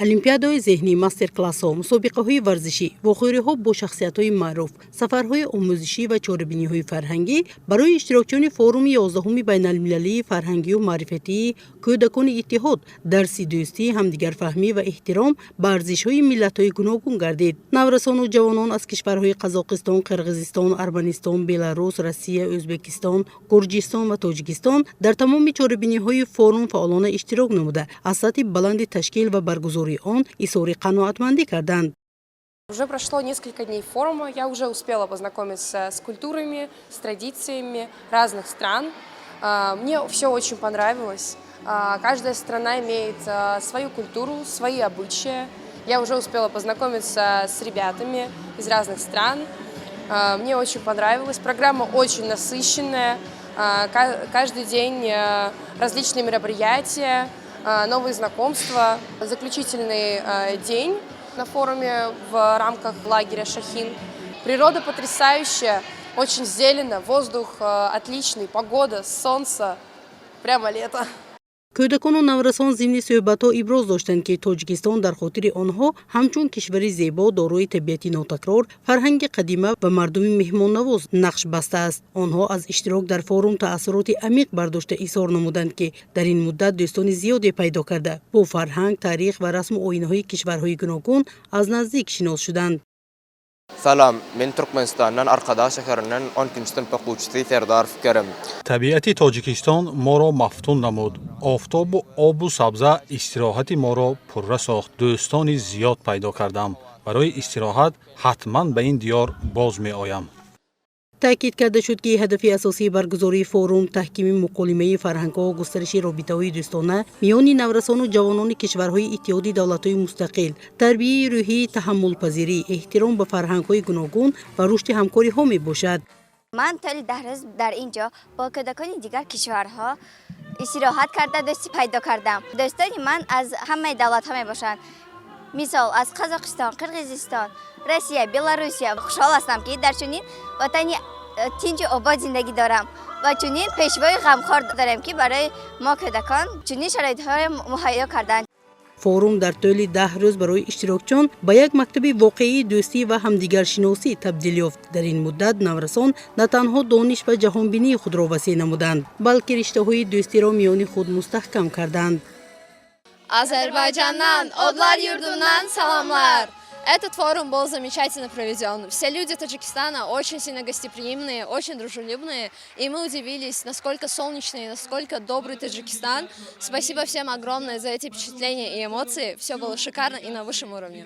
Олимпиадаҳои зеҳнӣ, мастер-классҳо, мусобиқаҳои варзишӣ, вохӯриҳо бо шахсиятҳои маъруф, сафарҳои омӯзишӣ ва чорабиниҳои фарҳангӣ барои иштирокчиёни форуми 11-уми байналмилалии фарҳангию маърифатии «Кӯдакони иттиҳод» дарси дӯстӣ, ҳамдигарфаҳмӣ ва эҳтиром ба арзишҳои миллатҳои гуногун гардид. Наврасону ҷавонон аз кишварҳои Қазоқистон, Қирғизистон, Арманистон, Беларус, Россия, Ӯзбекистон, Гурҷистон ва Тоҷикистон дар тамоми чорабиниҳои форум фаъолона иштирок намуда, аз сатҳи баланди ташкил ва баргузории он изҳори қаноатмандӣ карданд. Уже прошло несколько дней форума, я уже успела познакомиться с культурами, с традициями разных стран. Мне все очень понравилось. Каждая страна имеет свою культуру, свои обычаи. Я уже успела познакомиться с ребятами из разных стран. Мне очень понравилось. Программа очень насыщенная. Каждый день различные мероприятия, новые знакомства. Заключительный день на форуме в рамках лагеря «Шахин». Природа потрясающая, очень зелено, воздух отличный, погода, солнце, прямо лето. Кӯдакону наврасон зимни суҳбатҳо иброз доштанд, ки Тоҷикистон дар хотири онҳо ҳамчун кишвари зебо, дорои табиати нотакрор, фарҳанги қадима ва мардуми меҳмоннавоз нақш бастааст. Онҳо аз иштирок дар форум таассуроти амиқ бардошта, изҳор намуданд, ки дар ин муддат дӯстони зиёде пайдо карда, бо фарҳанг, таърих ва расму оинҳои кишварҳои гуногун аз наздик шинос шуданд. Salam, men Türkmenistandan, Arkadag şäherinden 12-nji synp okuwçysy Serdar Kerim. Табиати Тоҷикистон моро мафтун намуд. Офтобу обу сабза истироҳати моро пурра сохт. Дӯстони зиёд пайдо кардам. Барои истироҳат ҳатман ба ин диёр боз меоям. Таъкид карда шуд, ки ҳадафи асосии баргузории форум таҳкими муколимаи фарҳангҳо, густариши робитаҳои дӯстона миёни наврасону ҷавонони кишварҳои Иттиҳоди давлатҳои мустақил, тарбияи рӯҳии таҳаммулпазирӣ, эҳтиром ба фарҳангҳои гуногун ва рушди ҳамкориҳо мебошад. Ман тӯли 10 рӯз дар ин ҷо бо кӯдакони дигар кишварҳо истироҳат карда, дӯстӣ пайдо кардам. Дӯстони ман аз ҳамаи давлатҳо мебошанд, мисол, аз Қазоқистон, Қирғизистон, Россия, Беларусия. Хушҳол ҳастам, ки дар чунин ватани тинҷу обод зиндагӣ дорам ва чунин пешвои ғамхор дорем, ки барои мо кӯдакон чунин шароитҳоро муҳайё карданд. Форум дар тӯли 10 рӯз барои иштирокчиён ба як мактаби воқеии дӯстӣ ва ҳамдигаршиносӣ табдил ёфт. Дар ин муддат наврасон на танҳо дониш ва ҷаҳонбинии худро васеъ намуданд, балки риштаҳои дӯстиро миёни худ мустаҳкам карданд. Azərbaycandan, Odlar yurdundan salamlar! Этот форум был замечательно проведен. Все люди Таджикистана очень сильно гостеприимные, очень дружелюбные. И мы удивились, насколько солнечный, насколько добрый Таджикистан. Спасибо всем огромное за эти впечатления и эмоции. Все было шикарно и на высшем уровне.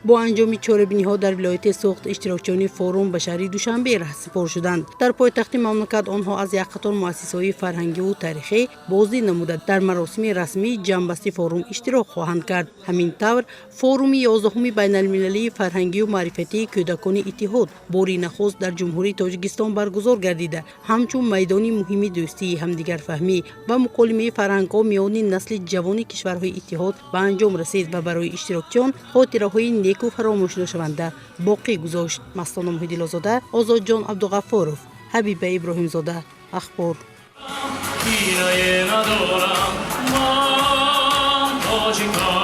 Бо анҷоми чорабиниҳо дар вилояти Суғд иштирокчиёни форум ба шаҳри Душанбе раҳсипор шуданд. Дар пойтахти мамлакат онҳо аз як қатор муассисаҳои фарҳангиву таърихӣ боздид намуда, дар маросими расмии ҷамъбасти форум иштирок хоҳанд кард. Ҳамин тавр, форуми 11-уми байналмилалии фарҳангию маърифатии «Кӯдакони иттиҳод» бори нахуст дар Ҷумҳурии Тоҷикистон баргузор гардида, ҳамчун майдони муҳими дӯстӣ, ҳамдигарфаҳмӣ ва муколимаи фарҳангҳо миёни насли ҷавони кишварҳои иттиҳод ба анҷом расид ва барои иштирокчиён хотираҳои неку фаромӯшнашаванда боқӣ гузошт. Мастона Муҳиддилозода, Озодҷон Абдуғаффоров, Ҳабиба Иброҳимзода, «Ахбор». Кинае надорам ман тоҷикам.